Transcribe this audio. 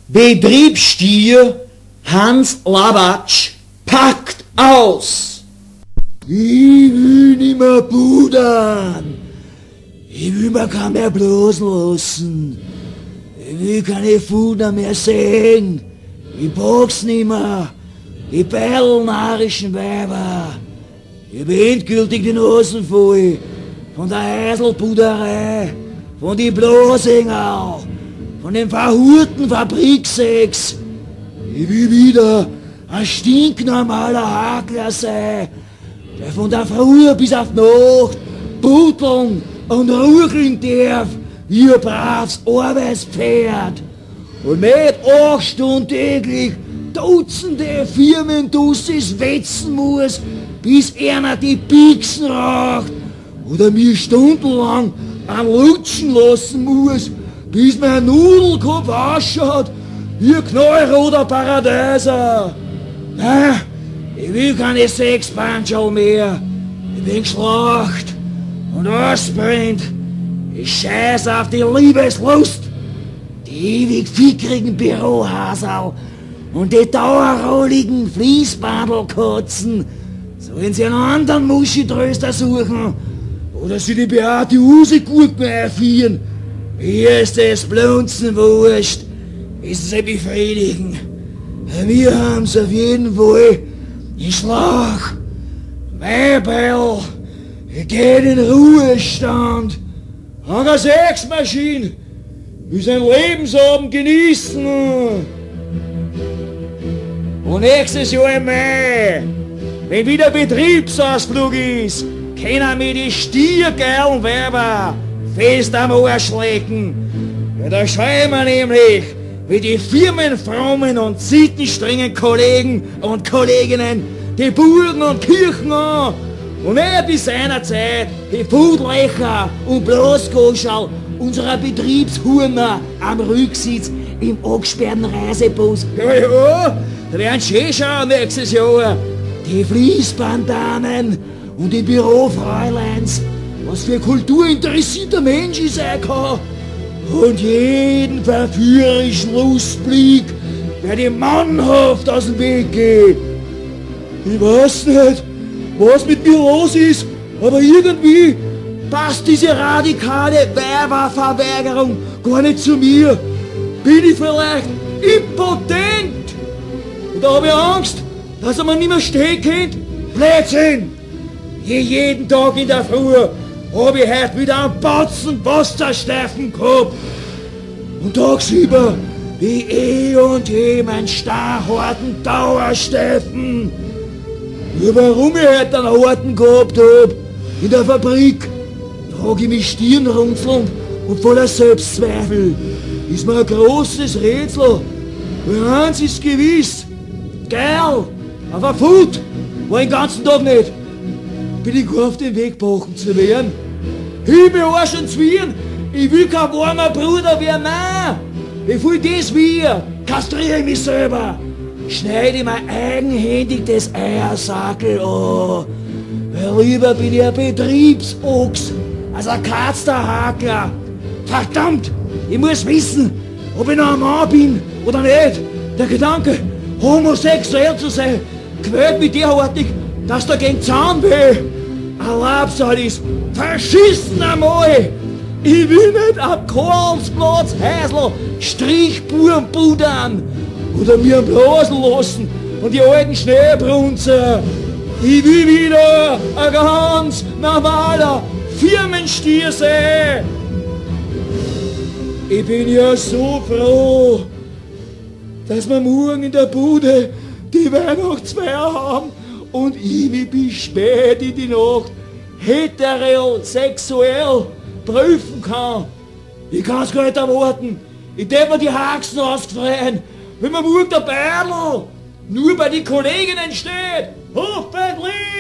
Betriebsstier Hans Labatsch packt aus. Ich will nimmer pudern. Ich will mir kein mehr bloßen lassen. Ich will keine Fuder mehr sehen. Ich pack's nimmer. Die bellnarrischen Weiber. Ich hab endgültig die Nasen voll. Von der Heiselpuderei, von die Blasinger, von den verhurten Fabriksex. Ich will wieder ein stinknormaler Hakler sein, der von der Früh bis auf die Nacht budeln und rucheln darf, wie ein braves Arbeitspferd. Und nicht 8 Stunden täglich Dutzende Firmendussis wetzen muss, bis einer die Pixen raucht oder mir stundenlang am Lutschen lassen muss, bis mein Nudelkopf ausschaut wie ein knallroter Paradeiser. Nein, ich will keine Sexpanschel mehr. Ich bin geschlacht und ausbrennt. Ich scheiß auf die Liebeslust, die ewig fickrigen Bürohasal und die dauerrolligen Fließbandelkotzen. Sollen sie einen anderen Muschitröster suchen oder sie die Beate Use-Gurken einführen. Mir ist das Blunzen wurscht, ist sie befriedigen. Wir haben's auf jeden Fall in Schlag. Mein Beil geht in Ruhestand. An der Sexmaschine will sein Lebensabend genießen. Und nächstes Jahr im Mai, wenn wieder Betriebsausflug ist, können mir die stiergeilen Weiber fest am Arsch lecken. Ja, da schauen wir nämlich, wie die firmenfrommen und sittenstrengen Kollegen und Kolleginnen die Burgen und Kirchen an und nicht wie seinerzeit die Pudlöcher und Bloßgoschal unserer Betriebshurner am Rücksitz im abgesperrten Reisebus. Ja, ja, da werden schön schauen nächstes Jahr. Die Fließbanddamen und die Bürofräuleins, was für kulturinteressierter Mensch ich sein kann. Und jeden verführerischen Lustblick, der dem mannhaft aus dem Weg geht. Ich weiß nicht, was mit mir los ist, aber irgendwie passt diese radikale Weiberverweigerung gar nicht zu mir. Bin ich vielleicht impotent? Und da habe ich Angst, dass er mir nicht mehr stehen kennt. Blödsinn! Jeden Tag in der Früh hab ich heute wieder einen Batzen Wassersteifen gehabt. Und tagsüber, wie eh und je, mein starrharten Dauersteifen. Ja, warum ich heute einen harten gehabt hab, in der Fabrik, trag ich mich stirnrunzelnd und voller Selbstzweifel. Ist mir ein großes Rätsel. Und eins ist gewiss, geil, auf ein Foot war den ganzen Tag nicht. Bin ich gar auf den Weg gebrochen zu werden. Himmel, Arsch und Zwirn, ich will kein warmer Bruder werden, nein. Bevor ich das will, kastriere ich mich selber. Schneide mir eigenhändig das Eiersackel an. Weil lieber bin ich ein Betriebsochs, als ein Katzterhakler. Verdammt, ich muss wissen, ob ich noch ein Mann bin oder nicht. Der Gedanke, homosexuell zu sein, quält mich derartig, dass da gegen Zahnweh. Erlaubsal ist, verschissen einmal! Ich will nicht am Karlsplatz Häusl Strichbuben pudern oder mir blasen lassen von die alten Schneebrunzer. Ich will wieder ein ganz normaler Firmenstier sein. Ich bin ja so froh, dass wir morgen in der Bude die Weihnachtsfeier haben und ich mich bis spät in die Nacht heterosexuell prüfen kann. Ich kann's gar nicht erwarten. Ich darf mir die Haxen ausfreien, wenn mir morgen der Berl nur bei den Kolleginnen steht. Hoffentlich!